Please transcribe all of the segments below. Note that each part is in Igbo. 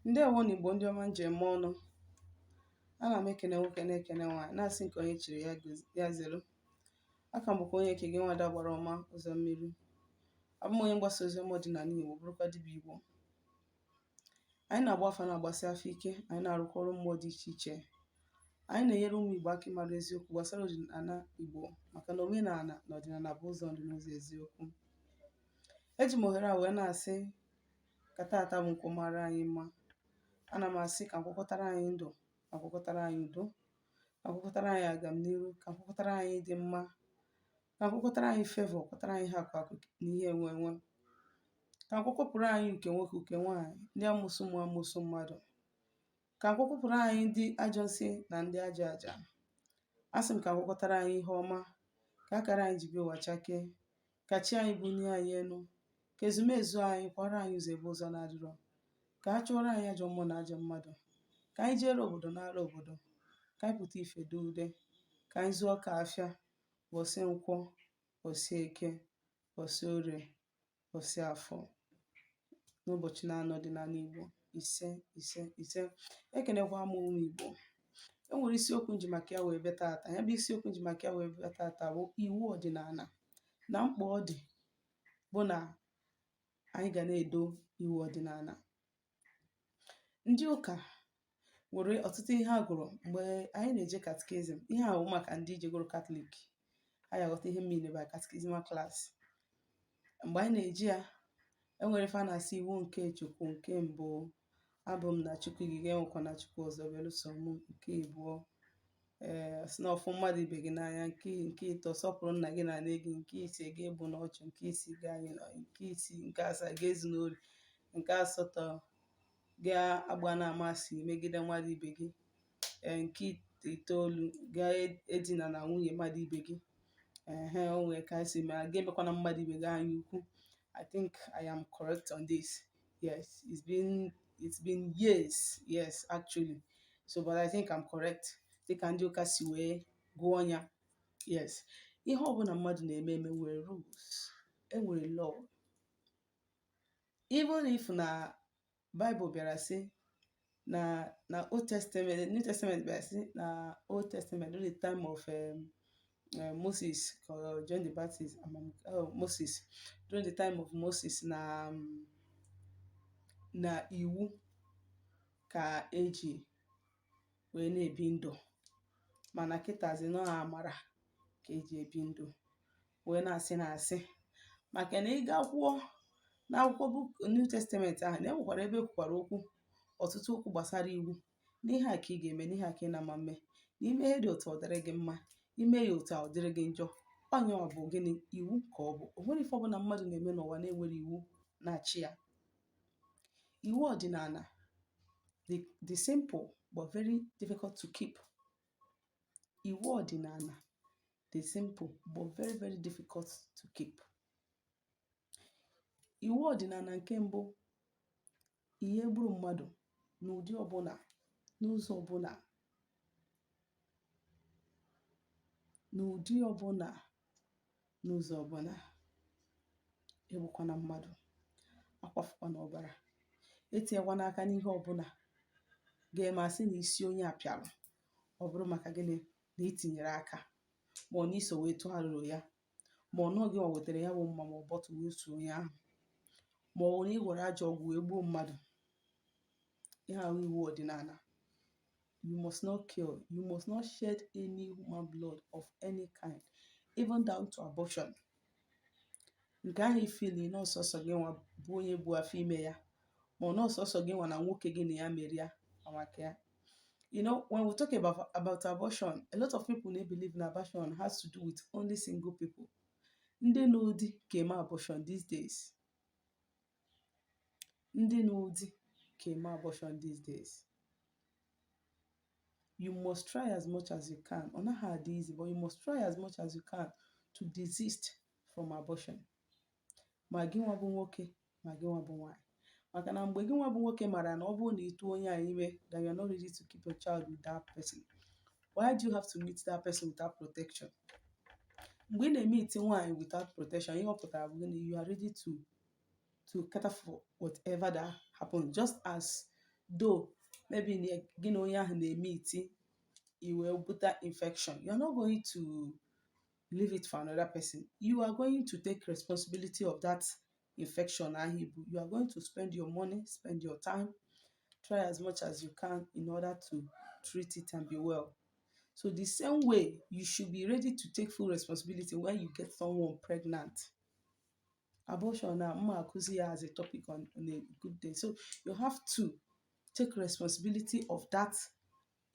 Ndeewonụ Igbo ndị ọma nji eme ọnụ. Ana m ekene nwoke, na-ekene nwaanyị, na-asị nke onye chiri ya zere. Aka m bụkwa onye nke gị, Nwada Gbara Ọma Ụzọ Mmiri. Abụ m onye mgbasa ozi ọma ọdịnala Igbo, bụrụkwa dibịa Igbo. Anyị na-agba afa, na-agbasi afa ike. Anyị na-arụkọ ọrụ mmụọ dị iche iche. Anyị na-enyere ụmụ Igbo aka ịmara eziokwu gbasara ọdịnala Igbo, maka na omenala na ọdịnala bụ ụzọ ndụ na ụzọ eziokwu. Eji m ohere a wee na-asị ka taata bụ nkwọ mara anyị mma. Ana m asị ka nkwọ kọtara anyị ndụ, ka nkwọ kọtara anyị udo, ka nkwọ kọtara anyị agamniru, ka nkwọ kọtara anyị dị mma, ka nkwọ kọtara anyị favour, kọtara anyị ihe akụ akụ na ihe enwe enwe, ka nkwọ kọpụrụ anyị uke nwoke, uke nwaanyị, ndị amụsụ mmụọ, amụsụ mmadụ, ka nkwọ kọpụrụ anyị ndị ajọ nsị na ndị ajọ aja. Asị m ka nkwọ kọtara anyị ihe ọma, ka akara anyị ji bịa ụwa chakee, ka chi anyị bunie anyị elu, ka ezumezu anyị kwara anyị ụzọ ebe ụzọ na-adịrọ, ka a chụọrọ anyị ajọ mmụọ na ajọ mmadụ, ka anyị jere obodo n'ala obodo, ka anyị pụta ife dee ude, ka anyị zụọ ka afịa bọsị nkwọ, bọsị eke, bọsị orie, bọsị afọ, n'ụbọchị na-anọ dị n'ala Igbo. Ise, ise, ise. Ekenekwa m ụmụ Igbo. E nwere isiokwu nji maka ya wee bịa taata. Ya bụ isiokwu nji maka ya wee bịa taata bụ iwu ọdịnala na mkpa ọ dị bụ na anyị ga na-edo iwu ọdịnala. Ndị ụka nwere ọtụtụ ihe a gụrụ mgbe anyị na-eje catechism. Ihe a bụ maka ndị jegoro Catholic, ha ya aghọta ihe m mean by catechismal class. Mgbe anyị na-eji ya, enwere ife a na-asị iwu nke Chukwu. Nke mbụ, abụ m na Chukwu gị, ga-enwekwa na Chukwu ọzọ belụsọ mụ. Nke ịbụọ, ee, sị na ọfụ mmadụ ibe gị n'anya. Nke ịtọ, sọpụrụ nna gị na nne gị. Nke ise, ga-egbu na ọchụ. Nke isii, ga anyị nọ. Nke isii, nke asaa, ga-ezu n'ori. Nke asatọ, ga-agba na amasị megide mmadụ ibe gị. Ee, nke itoolu, ga-edina na nwunye mmadụ ibe gị. Ehe, o nwere ka esi ma ga-emekwana mmadụ ibe gị anya ukwu. I think I am correct on this. Yes, it's been years, yes, actually, so but I think I'm correct dịka ndị ụka si wee gụọ ya. Yes, ihe ọbụla mmadụ na-eme eme nwere rules, enwere law. Even if na Bible bịara sị na Old Testament, New Testament bịara sị na Old Testament, during the time of Moses or John the Baptist, oh, Moses, during the time of Moses, na iwu ka eji wee na-ebi ndụ, mana kịtazi nọ amara ka eji ebi ndụ. Wee na-asị maka na ị gakwuo n'akwụkwọ book New Testament ahụ, na enwekwara ebe ekwukwara okwu, ọtụtụ okwu gbasara iwu, n'ihe a ka ị ga-eme, n'ihe a ka ị na-ama mme, n'ime ihe dị otu ọ dịrị gị mma, ime ya otu a ọ dịrị gị njọ. Onye ọ bụ gịnị iwu ka ọ bụ? O nwere ife ọbụla mmadụ na-eme n'ụwa na-enwere iwu na-achị ya. Iwu ọdịnala dị simple but very difficult to keep. Iwu ọdịnala dị simple but very, very difficult to keep. Iwu ọdịnala nke mbụ, ihe gburu mmadụ n'ụdị ọbụla, n'ụzọ ọbụla, n'ụdị ọbụla, n'ụzọ ọbụla, egbukwana mmadụ, akwafukwana ọbara, etinyekwana aka n'ihe ọbụla ga-eme asị na isi onye a pịalụ, ọ bụrụ maka gịnị na itinyere aka, ma ọ na iso wee tụọ arụrụ ya, ma ọ nọọ gị nwa wetara ya bụ mma ma ọ bọtụ wee suo onye ahụ, ma ọ bụ na ị gwara ajọ ọgwụ wee gbuo mmadụ. Ihe ahụ iwu ọdịnala. You must not kill, you must not shed any human blood of any kind, even down to abortion. Nke ahụ ifili na ọsọsọ gị nwa bụ onye bụ afọ ime ya, ma ọ na ọsọsọ gị nwa na nwoke gị na ya mere ya, ma maka ya. When we talk about abortion, a lot of people may believe na abortion has to do with only single people. Ndị nụrụ di ka eme abortion these days. Ndị nụrụ di ka eme abortion these days. You must try as much as you can. Ọ naghị adị easy, but you must try as much as you can to desist from abortion, ma gị nwa bụ nwoke, ma gị nwa bụ nwaanyị, maka na mgbe gị nwa bụ nwoke mara na ọ bụrụ na ị tụọ onye a ime, that you are not ready to keep your child with that person, why do you have to meet that person without protection? Mgbe ị na-eme iti nwaanyị without protection, ihe ọ pụtara bụ gịnị? You are ready to cater for whatever that happens, just as Though maybe gị na onye ahụ na-eme iti, i wee bute infection, you are not going to leave it for another person. You are going to take responsibility of that infection ahụ ibu. You are going to spend your money, spend your time, try as much as you can in order to treat it and be well. So the same way, you should be ready to take full responsibility when you get someone pregnant. Abortion na mma akụzi ya as a topic on a good day. So you have to take responsibility of that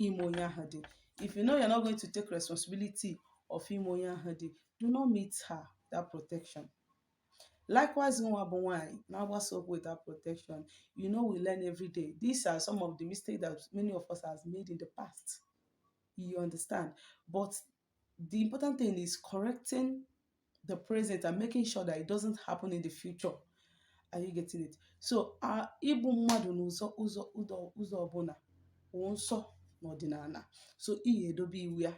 ime onye ahụ dị. If you know you're not going to take responsibility of ime onye ahụ dị, do not meet her that protection. Likewise, nwa bụ nwaanyị na-agbasa okwu without protection. You know, we learn every day. These are some of the mistakes that many of us has made in the past, you understand? But the important thing is correcting the present and making sure that it doesn't happen in the future. Are you getting it? So igbu mmadụ n'ụzọ ụzọ ụzọ ụzọ ọbụla wụ nsọ n'ọdịnala. So ị ga-edobe iwu ya.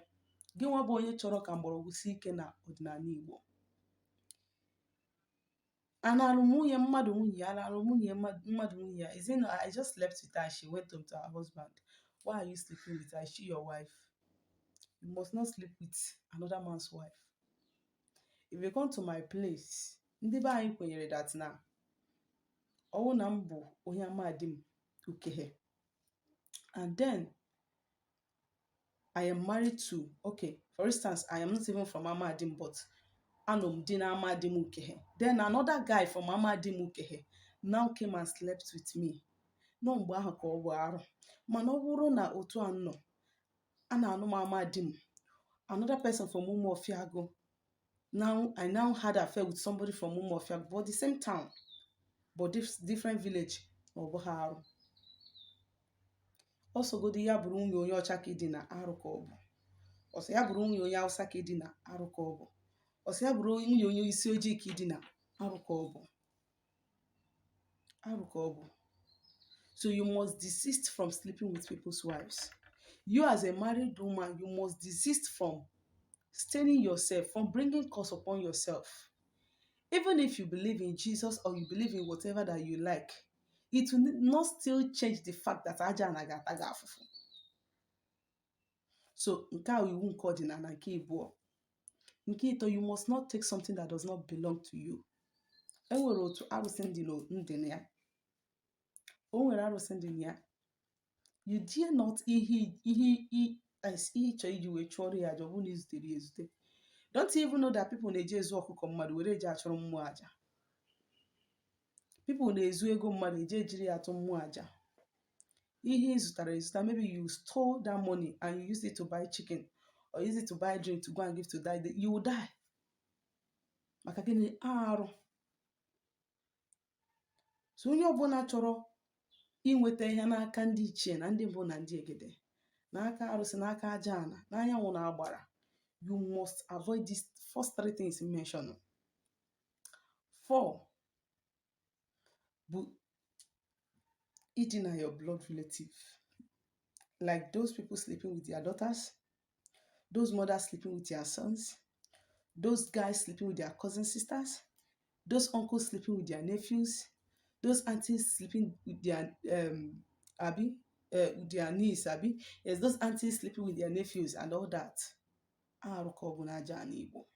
Gị nwa bụ onye chọrọ ka mgbọrọgwụ sie ike na ọdịnala Igbo, a na-alụ nwunye mmadụ nwunye ya, a na-alụ nwunye mmadụ nwunye ya. Is it not, "I just slept with her, she went home to her husband"? Why are you sleeping with her? Is she your wife? You must not sleep with another man's wife. If you come to my place, ndị be anyị kwenyere that na ọwụ na m bụ onye amadi m Ukehe, and then I am married to, okay, for instance, I am not even from Amadim, but anọ m di na Amadim Ukehe. Then another guy from Amadim Ukehe now came and slept with me. Nọ mgbe ahụ ka ọ bụ arụ. Mana ọ bụrụ na otu a nọ, a na-anụ m Amadim, another person from Umuofiagu, now I now had affair with somebody from Umuofiagu, but the same town, but different village, na ọ bụghị arụ. Ọsọgodi ya bụrụ nwunye onye ọcha ka ịdị na, arụ ka ọ bụ. Ọsọ ya bụrụ nwunye onye Hausa ka ịdị na, arụ ka ọ bụ. Ọsọ ya bụrụ nwunye onye isi ojii ka ịdị na, arụ ka ọ bụ, arụ ka ọ bụ. So you must desist from sleeping with people's wives. You as a married woman, you must desist from staining yourself, from bringing curse upon yourself. Even if you believe in Jesus or you believe in whatever that you like, it will not still change the fact that aja anaghị ata gị afụfụ. So nke a iwu nke ọdịnala nke ịbụọ. Nke ịtọ, you must not take something that does not belong to you. E nwere otu arụsị ndị na ya, o nwere arụsị ndị na ya. You dare not, ihe ihe ị chọrọ iji wee chụọrọ ya aja, ọ bụrụ na izutere ya ezute. Don't you even know that people na-eji ezu ọkụkọ mmadụ were eji achụrụ mmụọ aja? People na-ezu ego mmadụ eji ejiri ya atụ mmụọ aja. Ihe ị zụtara ezụta, maybe you stole that money and you use it to buy chicken or use it to buy drink to go and give to die, you will die. Maka gịnị? Arụ. So onye ọbụla chọrọ inweta ihe n'aka ndị ichie na ndị mbụ na ndị egede, n'aka arụsị, n'aka aja ana, n'anyanwụ na agbara, you must avoid these first three things mentioned. Four bụ idina your blood relative, like those people sleeping with their daughters, those mothers sleeping with their sons, those guys sleeping with their cousin sisters, those uncles sleeping with their nephews, those aunties sleeping with their abi with their niece, abi yes, those aunties sleeping with their nephews and all that. Arụ ka ọ bụ n'aja ana Igbo.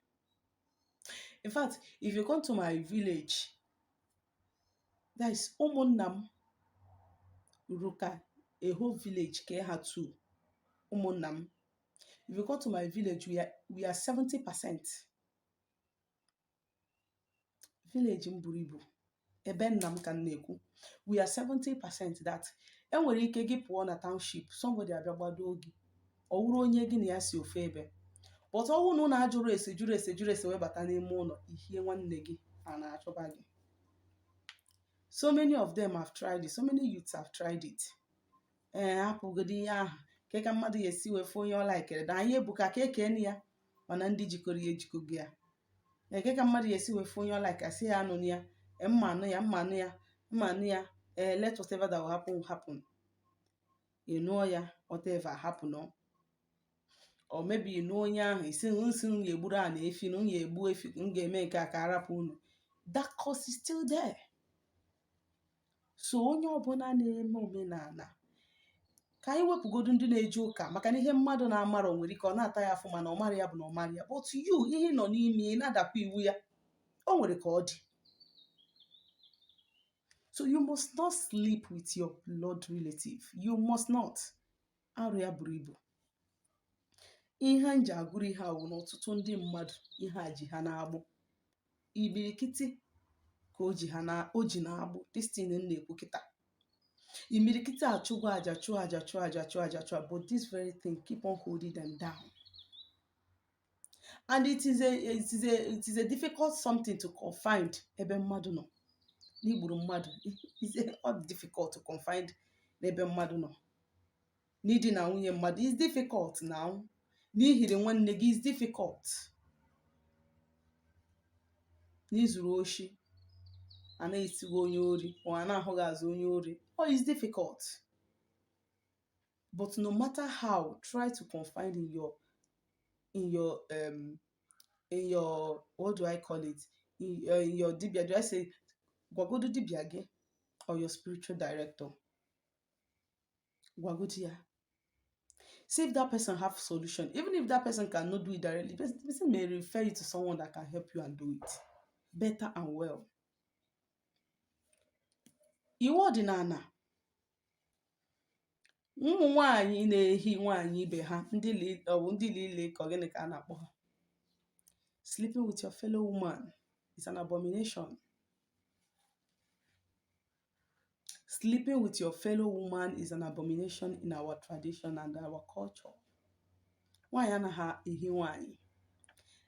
In fact, if you come to my village, that is ụmụnna m ruru ka a whole village kee ha two. Ụmụnna m, if you come to my village, we are 70%. Village m buru ibu, ebe nna m ka m na-ekwu, we are 70% that enwere ike gị pụọ na township, somebody abịa gbado gị, ọ wụrụ onye gị na ya si ofe ebe. But ọ bụrụ na ụnụ ajụrụ ese, jụrụ ese, jụrụ ese, wee bata n'ime ụlọ ihie nwanne gị, a na-achọba gị. So many of them have tried it. So many youths have tried it. Ee, hapụgodo ihe ahụ ke ka mmadụ ga-esi wee fụ onye ọ laikere na anyị ebuka ka ekene ya, mana ndị jikọrọ ya ejikọgo ya. Eke ka mmadụ ga-esi wee fụ onye ọ like, asị ya anụ ya, mma anụ ya, mma anụ ya, mma anụ ya. Ee, let whatever that will happen happen. Ị nụọ ya, whatever happen o, or maybe ị nụọ onye ahụ, isi nsị m ga-egburu a na efi, na m ga-egbu efi, m ga-eme nke a ka arapụ unu. That curse is still there. So onye ọbụla na-eme omenala, ka anyị wepụgodu ndị na-eje ụka, maka na ihe mmadụ na-amarọ nwere ike ọ na-ata ya afụ, mana ọ mara ya bụ na ọ mara ya. But you, ihe nọ n'ime, ị na-adakwa iwu ya, o nwere ka ọ dị. So you must not sleep with your blood relative. You must not. Arụ ya buru ibu. Ihe m ji agụrụ ihe a wụ na ọtụtụ ndị mmadụ, ihe a ji ha na-agbụ imirikiti, ka o ji ha na o ji na-agbụ. This thing m na-ekwu kịta, imirikiti achụgo aja, chụọ aja, chụọ aja, chụọ aja, chụọ, but this very thing keep on holding them down, and it is a difficult something to confide ebe mmadụ nọ n'igburu mmadụ. It's a difficult to confide n'ebe mmadụ nọ n'idina nwunye mmadụ is difficult now, n'ihiri nwanne gị is difficult, n'izuru oshi a na-esighị onye ori ma a na-ahụghị azụ onye ori, oh, is difficult. But no matter how, try to confide in your, what do I call it, in your dibia, do I say, gwagodu dibia gị or your spiritual director. Gwagodu ya, see if that person have solution. Even if that person cannot do it directly, the person may refer you to someone that can help you and do it better and well. Iwu ọdịnala, ụmụ nwanyị na-ehi nwaanyị ibe ha, ndị ọ bụ ndị lile ka ọ gịnị ka a na-akpọ ha, sleeping with your fellow woman is an abomination. Sleeping with your fellow woman is an abomination in our tradition and our culture. Nwaanyị anaghị ehi nwaanyị.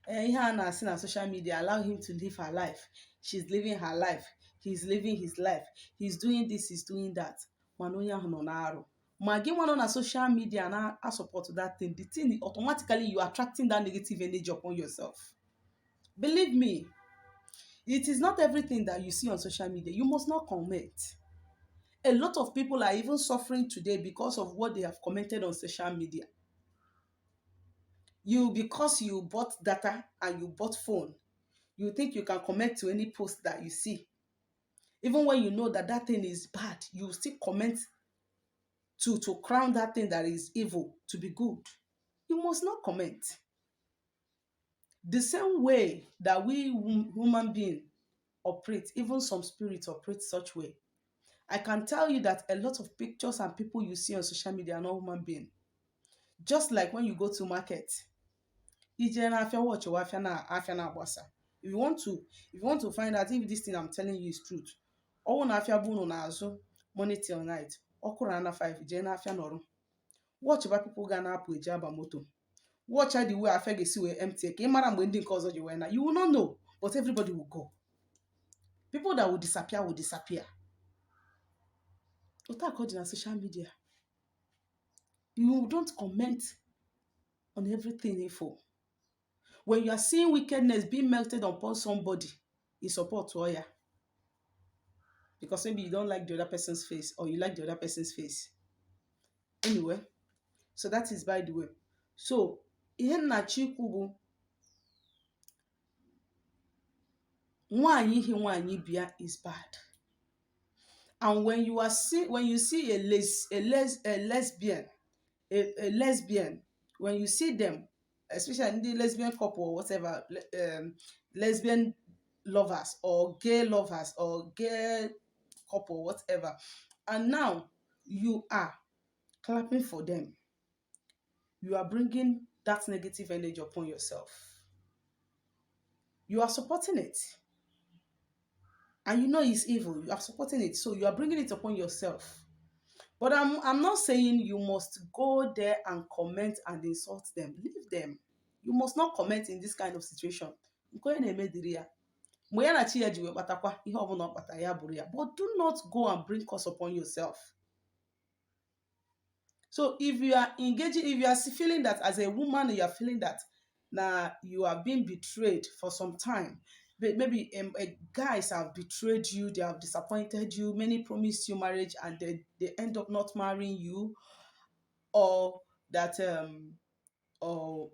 Ee, ihe a na-asị na social media, "Allow him to live her life, she's living her life, he's living his life, he's doing this, he's doing that," mana onye ahụ nọ na-arụ. Ma gị nwa nọ na social media na-support that thing, the thing, automatically you are attracting that negative energy upon yourself. Believe me, it is not everything that you see on social media. You must not comment. A lot of people are even suffering today because of what they have commented on social media. You, because you bought data and you bought phone, you think you can comment to any post that you see. Even when you know that that thing is bad, you still comment to crown that thing that is evil to be good. You must not comment. The same way that we human being operate, even some spirits operate such way. I can tell you that a lot of pictures and people you see on social media are not human being. Just like when you go to market, ije n'afịa, watch afịa na afịa na-agbasa. If you want to find out if this thing I'm telling you is truth, ọwụ na afịa bụ unu na-azụ morning till night, ọ kụrụ ana 5, jee n'afịa nọrọ, watch ba people ga na-apụ eji aba moto. Watch the way afịa ga-esi wee empty, ka ị mara mgbe ndị nke ọzọ ji wee na. You will not know, but everybody will go. People that will disappear will disappear. Otu a ka ọ dị na social media. You don't comment on everything. Ifo when you are seeing wickedness being melted upon somebody, you support ya because maybe you don't like the other person's face or you like the other person's face anyway. So that is by the way. So ihe nna-achọ ikwu bụ, nwaanyị ihi nwaanyị ibe ya is bad. And when you see a lesbian, a lesbian, when you see them, especially ndị lesbian couple or whatever, lesbian lovers or gay lovers or gay couple, whatever, and now you are clapping for them, you are bringing that negative energy upon yourself. You are supporting it, and you know it's evil. You are supporting it, so you are bringing it upon yourself. But I'm not saying you must go there and comment and insult them. Leave them. You must not comment in this kind of situation. Nke onye na-eme dịrị ya. Mgbe ya na chi ya ji wee kpatakwa ihe ọbụla ọ kpata ya bụrụ ya. But do not go and bring curse upon yourself. So if you are engaging, if you are feeling that as a woman, you are feeling that now you are being betrayed for some time, but maybe guys have betrayed you, they have disappointed you, many promised you marriage and they end up not marrying you, or that Or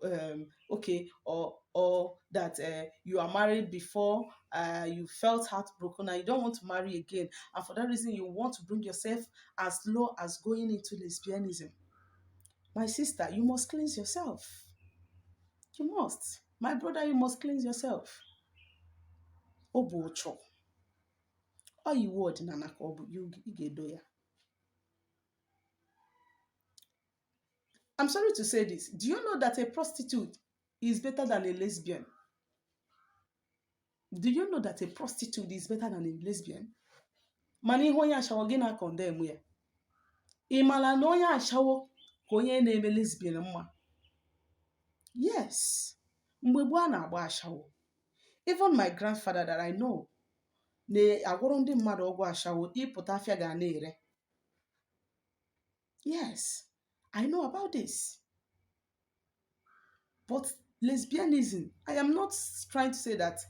okay, or that you are married before, you felt heartbroken and you don't want to marry again, and for that reason you want to bring yourself as low as going into lesbianism. My sister, you must cleanse yourself. You must. My brother, you must cleanse yourself. Ọ bụ ụchọ, ọ iwu ọdịnala ka ọ bụ, ị ga-edo ya. I'm sorry to say this. Do you know that a prostitute is better than a lesbian? Do you know that a prostitute is better than a lesbian? Mana ihe onye ashawo gị na-condemn ya. Ị mara na onye ashawo ka onye na-eme lesbian mma? Yes. Mgbe gboo a na-agba ashawo. Even my grandfather that I know na-agwọrọ ndị mmadụ ọgwụ ashawo, ịpụta afịa ga na-ere. Yes, I know about this. But lesbianism, I am not trying to say that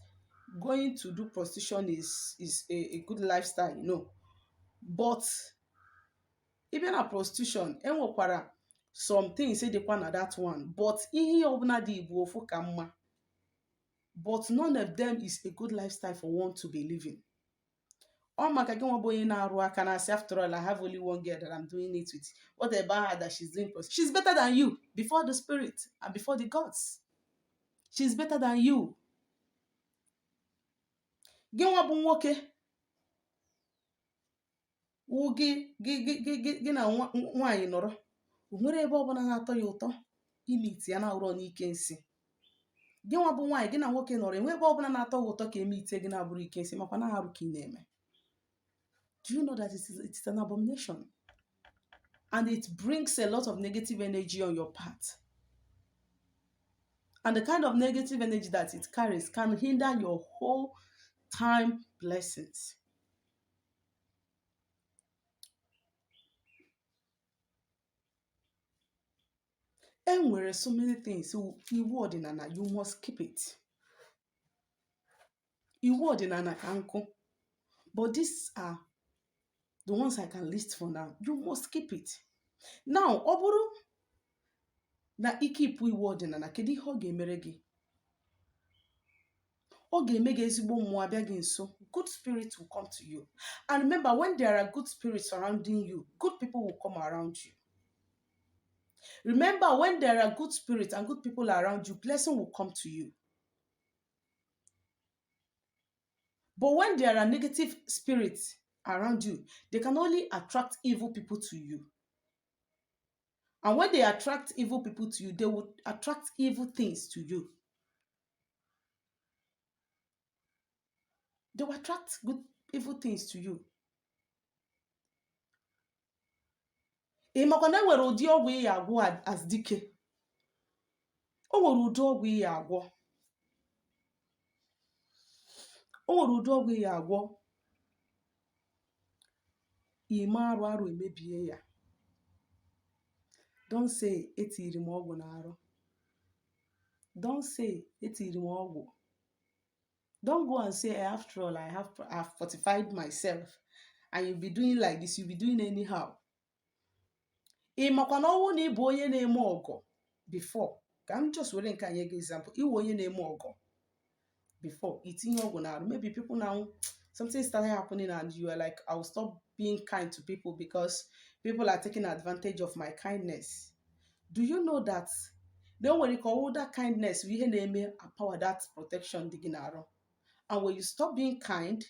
going to do prostitution is a good lifestyle, no. But even na prostitution, enwekwara some things dịkwa na that one. But ihe ọbụla dị bụ ofu ka mma. But none of them is a good lifestyle for one to be living. Ọ maka gị nwa bụ onye na-arụ aka na-asị, "After all, I have only one girl that I'm doing it with." What about her that she's doing prostitution? She's better than you before the spirit and before the gods. She's better than you. Gị nwa bụ nwoke wụ gị gị gị gị gị gị na nwaanyị nọrọ, o nwere ebe ọbụla na-atọ ya ụtọ imiti ya na-awụrọ n'ike nsị. Gị nwa bụ nwaanyị, gị na nwoke nọrọ, enwe ebe ọbụla na-atọ gị ụtọ ka eme ite gị na-abụrụ ike nsị, makwa na arụ ka ị na-eme. Do you know that it is an abomination and it brings a lot of negative energy on your part, and the kind of negative energy that it carries can hinder your whole time blessings? E nwere so many things iwu ọdịnala, you must keep it. Iwu ọdịnala ka nkụ, but these are the ones I can list for now. You must keep it. Now, ọ bụrụ na i keep iwu ọdịnala, kedu ihe ọ ga-emere gị? Ọ ga-eme gị ezigbo mmụọ abịa gị nso. Good spirit will come to you. And remember, when there are good spirits surrounding you, good people will come around you. Remember, when there are good spirits and good people around you, blessing will come to you. But when there are negative spirits around you, they can only attract evil people to you. And when they attract evil people to you, they will attract evil things to you. They will attract good evil things to you. Ị makwa na e nwere ụdị ọgwụ ị ya agwọ as dike? O nwere ụdị ọgwụ ị ya agwọ, o nwere ụdị ọgwụ ị ya agwọ, ime arụ arụ emebie ya. Don't say, "Etiri m ọgwụ n'arụ." Don't say, "Etiri m ọgwụ." Don't go and say, "After all, I have fortified myself," and you be doing like this, you be doing anyhow. Ị makwa na ọnwụ na ị bụ onye na-eme ọgọ before, ka m just were nke a nye gị example, ịwụ onye na-eme ọgọ before itinye ọgwụ n'arụ, maybe people now, something started happening and you are like, "I will stop being kind to people because people are taking advantage of my kindness." Do you know that na o nwere ka ọwụ that kindness bụ ihe na-eme power that protection dị gị n'arụ? And when you stop being kind,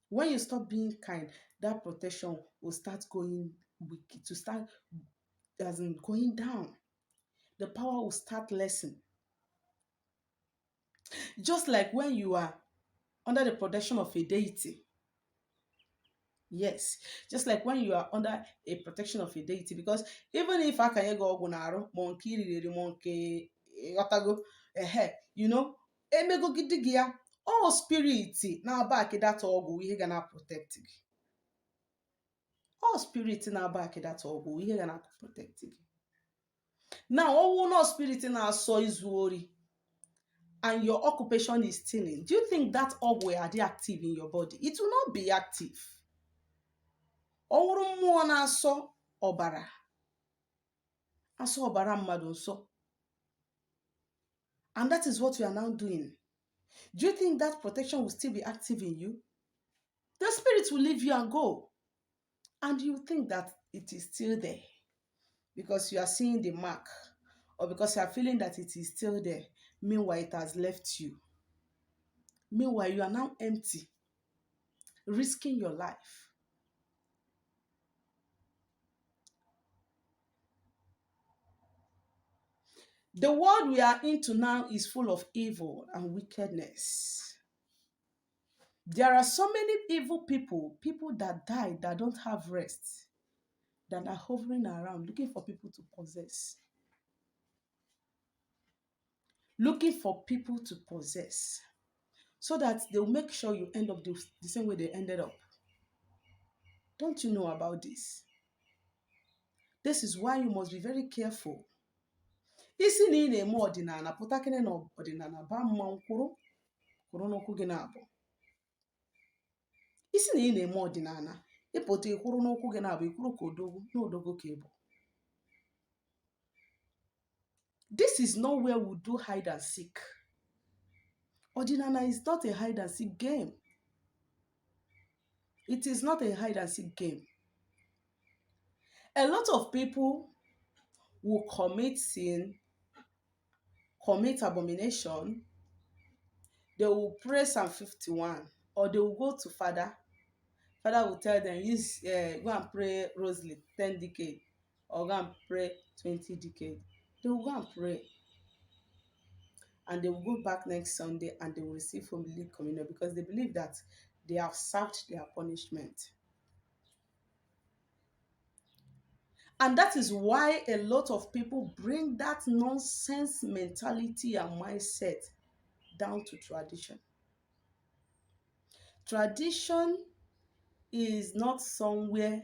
when you stop being kind, that protection will start going weak, to start as in going down. The power will start lessen. Just like when you are under the protection of a deity. Yes, just like when you are under a protection of a deity, because even if aka nye gị ọgwụ n'arụ, ma nke iriri eri, ma nke ịghọtago, ehe, emegogide gị ya, all spirit na-aback that ọgwụ, ihe ga na protect gị. All spirit na-aback that ọgwụ, ihe ga na protect gị. Now, ọwụ no spirit na-asọ izu ori and your occupation is stealing, do you think that ọgwụ will adị active in your body? It will not be active. Ọ wụrụ mmụọ na-asọ ọbara, asọ ọbara mmadụ nsọ. And that is what you are now doing. Do you think that protection will still be active in you? The spirit will leave you and go. And you think that it is still there because you are seeing the mark or because you are feeling that it is still there. Meanwhile, it has left you. Meanwhile, you are now empty, risking your life. The world we are into now is full of evil and wickedness. There are so many evil people, people that die that don't have rest, that are hovering around looking for people to possess. Looking for people to possess so that they'll make sure you end up the same way they ended up. Don't you know about this? This is why you must be very careful. Ị sị na ị na-eme ọdịnala pụta kene na ọdịnala baa mmanwụ kwụrụ kwụrụ n'ụkwụ gị naabọ. Ị sị na ị na-eme ọdịnala ị pụta ị kwụrụ n'ụkwụ gị naabọ ị kwụrụ ka odogwu na odogwu ka ị bụ. This is not where we do hide and seek. Ọdịnala is not a hide and seek game. It is not a hide and seek game. A lot of people will commit sin, commit abomination, they will pray Psalm 51 or they will go to father. Father will tell them, use go and pray rosary 10 decade or go and pray 20 decade. They will go and pray. And they will go back next Sunday and they will receive Holy Communion because they believe that they have served their punishment. And that is why a lot of people bring that nonsense mentality and mindset down to tradition. Tradition is not somewhere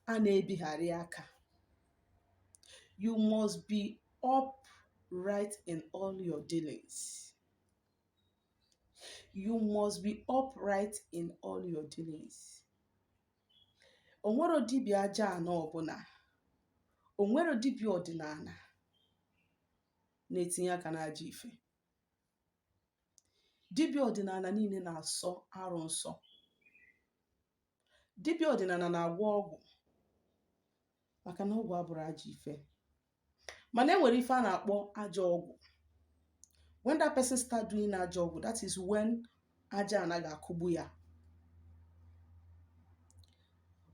a na-ebigharị aka. You must be upright in all your dealings. You must be upright in all your dealings. O nwero dibịa aja ana ọbụla, o nwero dibịa ọdịnala na-etinye aka n'ajọ ife. Dibịa ọdịnala niile na-asọ arụ nsọ. Dibịa ọdịnala na-agwọ ọgwụ maka na ọgwụ abụrọ ajọ ife. Mana e nwere ife a na-akpọ ajọ ọgwụ. When that person start doing ajọ ọgwụ, that is when aja ana ga-akụgbu ya.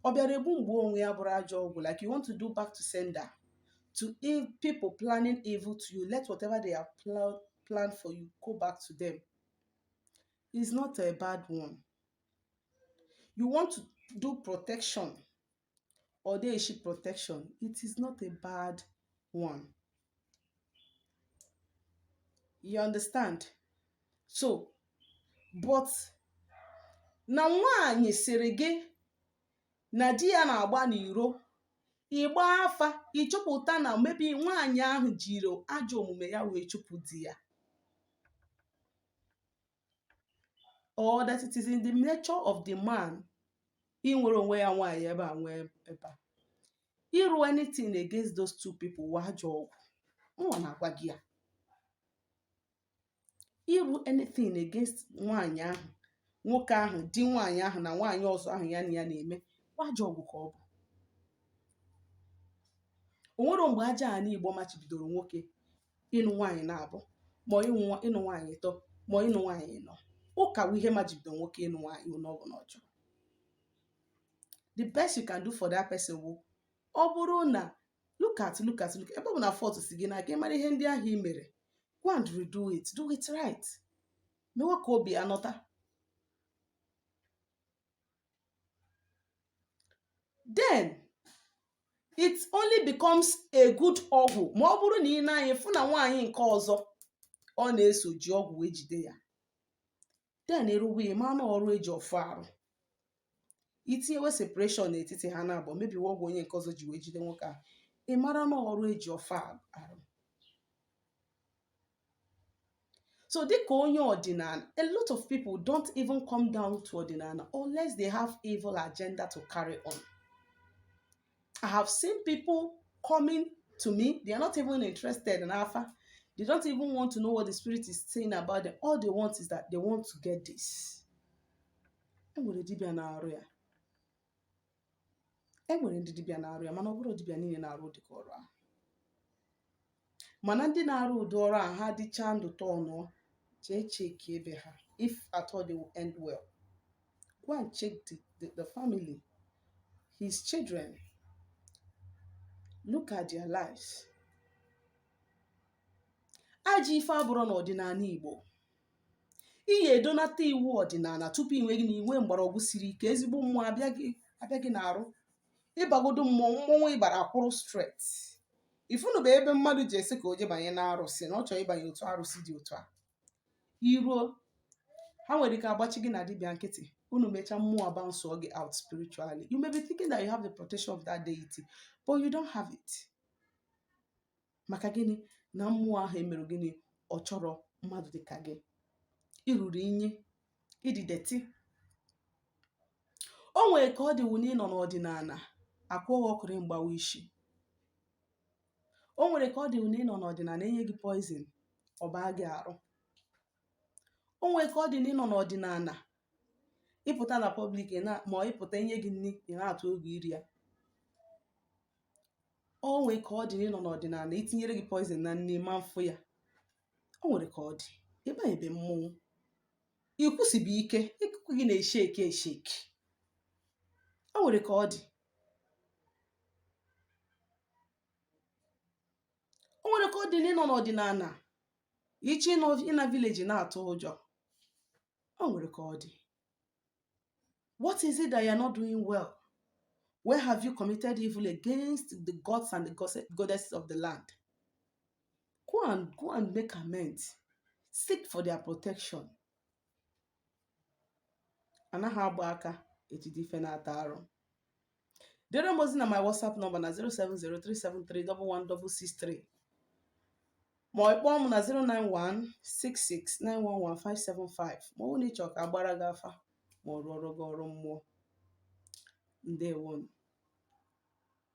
Ọ bịara egbu mgbu onwe ya bụrụ ajọ ọgwụ like you want to do back to sender to if people planning evil to you, let whatever they have planned for you go back to them. It's not a bad one. You want to do protection or they issue protection, it is not a bad one. You understand? So, but na nwaanyị sịrị gị na di ya na-agba n'iro, ị gbaa afa, ị chọpụta na maybe nwaanyị ahụ jiri ajọ omume ya wee chụpụ di ya. Or that it is in the nature of the man inwere onwe ya nwaanyị ebe a nwee ebe a. Ịrụ anything against those two people wụ ajọ ọgwụ. Mụnwa na-agwa gị ya. Ịrụ anything against nwaanyị ahụ, nwoke ahụ, di nwaanyị ahụ na nwaanyị ọzọ ahụ ya na ya na-eme, wụ ajọ ọgwụ ka ọ bụ. O nwero mgbe aja ana Igbo machibidoro nwoke ịnụ nwaanyị naabọ ma ịnụ nwaanyị ịtọ ma ịnụ nwaanyị ịnọ. Ụka wụ ihe machibidoro nwoke ịnụ nwaanyị one ọ bụla ọ chọrọ. The best you can do for that person wụ ọ bụrụ na look at look at look ebe ọ bụ na fault si gị n'aka ị mara ihe ndị ahụ i mere go and redo it do it right mewe ka obi ya nọta then it only becomes a good ọgwụ ma ọ bụrụ na ị nee anya fụ na nwaanyị nke ọzọ ọ na-eso ji ọgwụ wee jide ya then ịrụwa ya ma na ọrụ eji ọfọ arụ itinyewe separation n'etiti ha naabọ mebiwe ọgwụ onye nke ọzọ ji wee jide nwoke ahụ ị mara na ọrụ eji ọfọ arụ so dịka onye ọdịnala a lot of people don't even come down to ọdịnala unless they have evil agenda to carry on I have seen people coming to me they are not even interested in afa They don't even want to know what the spirit is saying about them. All they want is that they want to get this. E nwere dibịa na-arụ ya. E nwere ndị dibịa na-arụ ya, mana ọ bụrọ dibịa niile na-arụ ụdịka ọrụ ahụ. Mana ndị na-arụ ụdị ọrụ a, ha dịchaa ndụ tọnụọ, jee cheki ebe ha, if at all they will end well. Go and check the family, his children. Look at their lives. Ajọ ife abụrọ n'ọdịnala Igbo. Iyi edonata iwu ọdịnala tupu inwe gị na inwe mgbọrọgwụ siri ike, ezigbo mmụọ abịa gị n'arụ, ịbagodo mmụọ, mmọnwụ ịbara akwụrụ straight. Ifunu bụ ebe mmadụ ji esi ka o je banye n'arụsị, na ọ chọrọ ịbanye otu arụsị dị otu a, iruo, ha nwere ike agbachi gị na dibịa nkịtị. Unu mechaa, mmụọ bounce gị out spiritually. You may be thinking that you have the protection of that deity, but you don't have it. Maka gịnị? Na mmụọ ahụ emerụ gịnị? Ọ chọrọ mmadụ dịka gị iruru inyi, ịdị dirty. O nwere ka ọ dị wụ na ịnọ n'ọdịnala akwụghị ọkụrị mgbawa isi. O nwere ka ọ dị wụ na ịnọ n'ọdịnala enye gị poison, ọ baa gị arụ. O nwere ka ọ dị na ịnọ n'ọdịnala ịpụta na public na ma ọ ịpụta enye gị nri, ị na-atụ egwu iri ya. O nwere ka ọ dị na ịnọ n'ọdịnala itinyere gị poison na nri ma mfụ ya. O nwere ka ọ dị ịbanyebe mmọnwụ, ikwusibe ike, ikuku gị na-eshake eshake. O nwere ka ọ dị, o nwere ka ọ dị na ịnọ n'ọdịnala iche ịnọ ịna village na-atụ ụjọ. O nwere ka ọ dị. What is it that you are not doing well? Where have you committed evil against the gods and the goddesses of the land? Go and make amends. Seek for their protection. Anaghị agba aka ejide ife na-ata arụ. Dere m ozi na my WhatsApp number na 07037311663, ma ọ kpọọ m na 09166911575, ma ọ bụrụ na ị chọrọ ka agbara gị afa ma ọ rụọrọ gị ọrụ mmụọ. Ndewonu.